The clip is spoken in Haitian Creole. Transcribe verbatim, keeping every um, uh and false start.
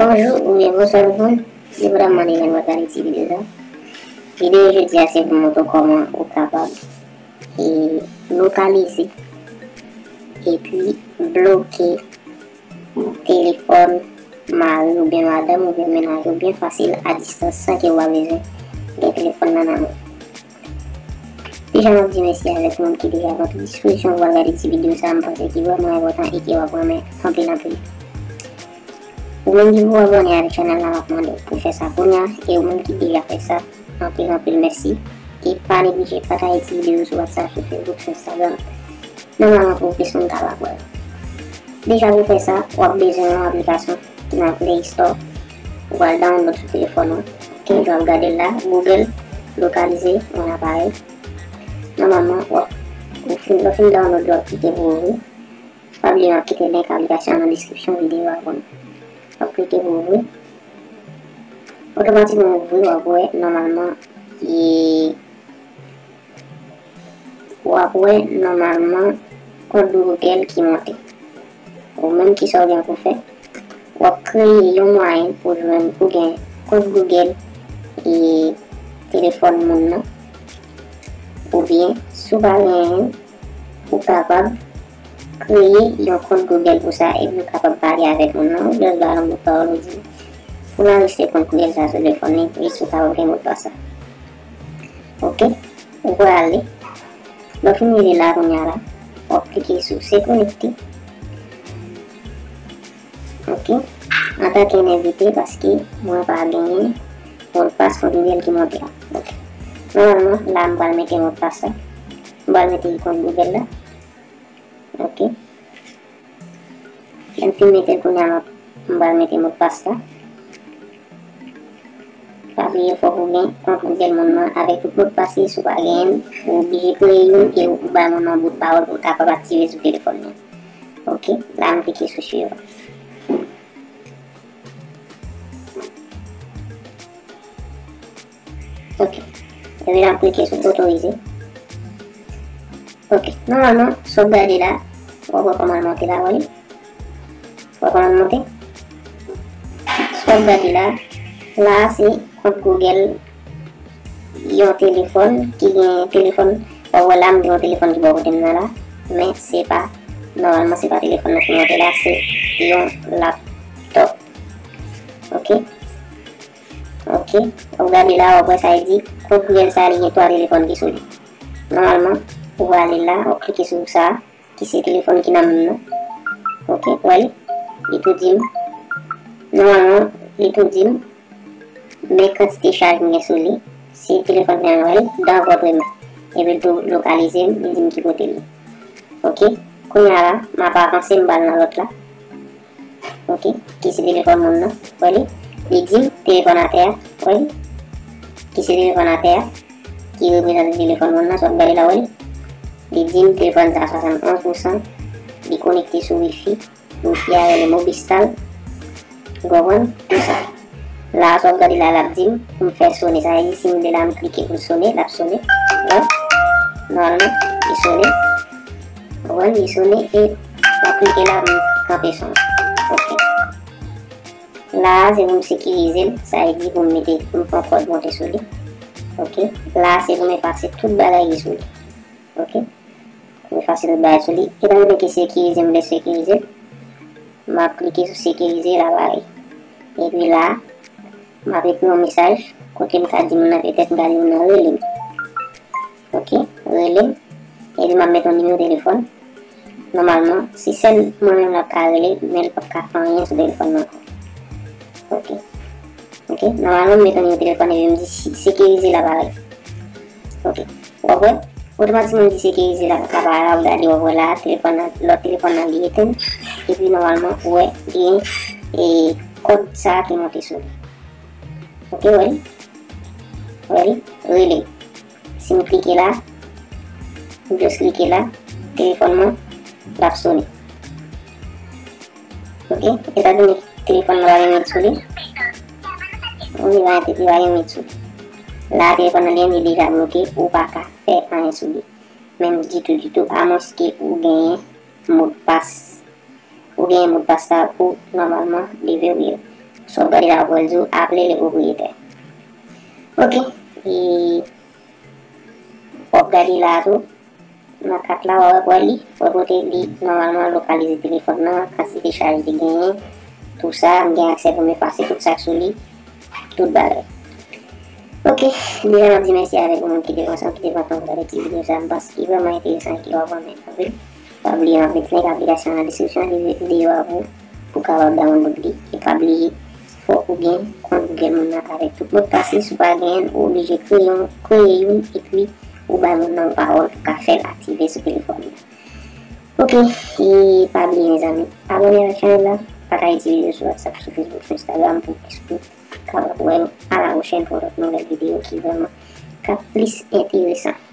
Bonjou oubyen bonswa tout moun. Depandaman de lè nou ap gade ti videyo sa. Videyo jodi a se pou montre w kòman ou kapab e lokalize epi bloke telefòn mari oubyen madanm oubyen mennaj ou byen fasil a distans san ke w pa bezwen gen telefòn nan nan men w. Deja m ap di mèsi avèk moun ki deja pran tout dispozisyon pou al gade ti videyo sa a, m panse ki vrèman enpòtan e ke w ap renmen anpil anpil. Ou menm ki poko abòne avèk chanèl la, m ap mande w pou fè sa kounye a, e ou menm ki deja fè sa, anpil anpil mèsi. E pa neglije pataje ti videyo sou WhatsApp, sou Facebook, sou Instagram. Nòmalman pou plis moun ka wè l. Deja pou fè sa, w ap bezwen yon aplikasyon ki nan Play Store. Ou pral download sou telefòn ou. Ok, jan w ap gade l la, Google lokalize yon aparèy. Nòmalman, w ap, ou fin, lè w fin download, w ap klike pou ouvri. Pa bliye, m ap kite link aplikasyon an nan deskripsyon videyo a pou nou. W ap klike pou ouvri. Otomatikman ouvri, w ap wè nòmalman, e, w ap wè nòmalman kont Google ki monte. Ou menm, kisa w gen pou fè? W ap kreye yon mwayen pou jwenn, pou gen kont Google e telefòn moun nan. Oubyen, si w pa genyen, ou kapab kreye yon kont Google pou sa, epi w kapab pale avèk moun nan, ou just ba l yon bout pawòl, ou di, pou l anrejistre kont Google sa sou telefòn li, jis ou kapab gen modpas la. Ok? Ou prale. Lè w fin rive la kounye a la, w ap klike sou se konekte. Ok? Antanke envite, paske mwen pa genyen modpas kont Google ki monte a. Ok. Nòmalman, la m pral mete modpas la. M pral mete kont Google la. Ok. Lè m fin mete l kounye a, m ap, m pral mete modpas la. Pa bliye, fòk ou gen kont Google moun nan avèk tout modpas li. Si w pa genyen l, ou oblije kreye youn e ou bay moun nan bout pawòl pou l kapab aktive sou telefòn li. Ok, la m klike sou suivant. Ok. Epi la m klike sou otorize. Ok. Nòmalman, si w ap gade la, w ap wè kòman l monte la, w wè li? W wè kòman l monte? Si w ap gade la, la a se kont Google yon telefòn ki gen telefòn, w ap wè la m gen yon telefòn ki bò kote m nan la, men se pa, nòmalman se pa telefòn nan ki monte la, se yon laptop. Ok? Ok. W ap gade la, w ap wè sa e di, kont Google sa a, li gen twa telefòn ki sou li. Nòmalman, ou prale la, w ap klike sou sa a, ki se telefòn ki nan men m nan. Ok, w wè li? Li tou di m. Nòmalman, li tou di m, men kantite chaj m gen sou li. Se telefòn ki nan men m, w wè li? Dans votre main. Epi l tou lokalize m, li di m ki kote l ye. Ok, kounye a la, m ap avanse, m pral nan lòt la. Ok, ki se telefòn moun nan. Wè li? Li di m telefòn atè a. Wè li? Ki se telefòn atè a. Ki reprezante telefòn moun nan. Si w ap gade la, wè li? Li di m telefòn sa a swasannonz pousan. Li konekte sou wifi. Wifi a rele Mobistal. Ou konprann? Tout sa. La, si w ap gade la, l ap di m pou m fè sone. Sa vle di, si m vle la, m klike pou l sone, l ap sone. Wè? Nòmalman, li sone. Ou konprann? Li sone e w ap klike la pou m kanpe son. Ok. La a, se pou m sekirize l, sa vle di pou m mete, pou m fè yon kòd monte sou li. Ok. La a, se pou m efase tout bagay ki sou li. Ok. Pou m efase tout bagay sou li. Etan donne ke sekirize, m vle sekirize l, m ap klike sou sekirize laparèy. Epi la a, m ap ekri yon mesaj kote m ka di moun nan, petèt m ka di moun nan rele m. Ok, rele m. Epi m ap mete yon nimewo telefòn. Nòmalman, se sèl mwen menm l ap ka rele, men l p ap ka fè anyen sou telefòn nan ankò. Ok. Ok, nòmalman, m mete yon nimewo telefòn epi m di si, sekirize laparèy. Ok. W ap wè, otomatikman m di sekirize la, laparèy la, w ap gade, w ap wè la, telefòn nan, lòt telefòn nan li etenn. Epi nòmalman, ou wè, gen, e, kòd sa a ki monte sou li. Ok, w wè li? W wè li? Rele. Si m klike la, m just klike la, telefòn mwen, l ap sone. Ok, etan donne telefòn mwen pa gen met sou li. Wi, li pa gen, li pa gen met sou li. La, telefòn nan li menm, li deja bloke, ou pa ka fè anyen sou li. Menm ditou, ditou, amwenske ou genyen modpas. Ou genyen modpas sa pou nòmalman deverwiye l. Sa w ap gade la, w ap wè l di w appeler le propriétaire. Ok, e w ap gade la tou, nan kat la, w ap wè li, w ap wè kote li nòmalman lokalize telefòn nan, kantite chaj li genyen, tou sa, m gen aksè pou m efase tout sa k sou li, tout bagay. Ok, deja m ap di mèsi avèk ou menm ki te pran san, ki te pran tan pou gade ti videyo sa, m panse ki vrèman enteresan e ki w ap renmen anpil. Pa bliye m ap met link aplikasyon nan deskripsyon videyo a pou ou kapab download li. E pa bliye, fòk ou gen kont Google moun nan avèk tout modpas li. Si w pa genyen l, ou oblije kreye yon, kreye youn, epi ou bay moun nan yon pawòl pou ka fè l aktive sou telefòn li. Ok, e pa bliye mezanmi, abòne avèk chanèl la, pataje ti videyo sou WhatsApp, sou Facebook, sou Instagram pou plis moun kapab wè l. A la pwochèn pou yon lòt nouvèl videyo ki vrèman ka plis enteresan.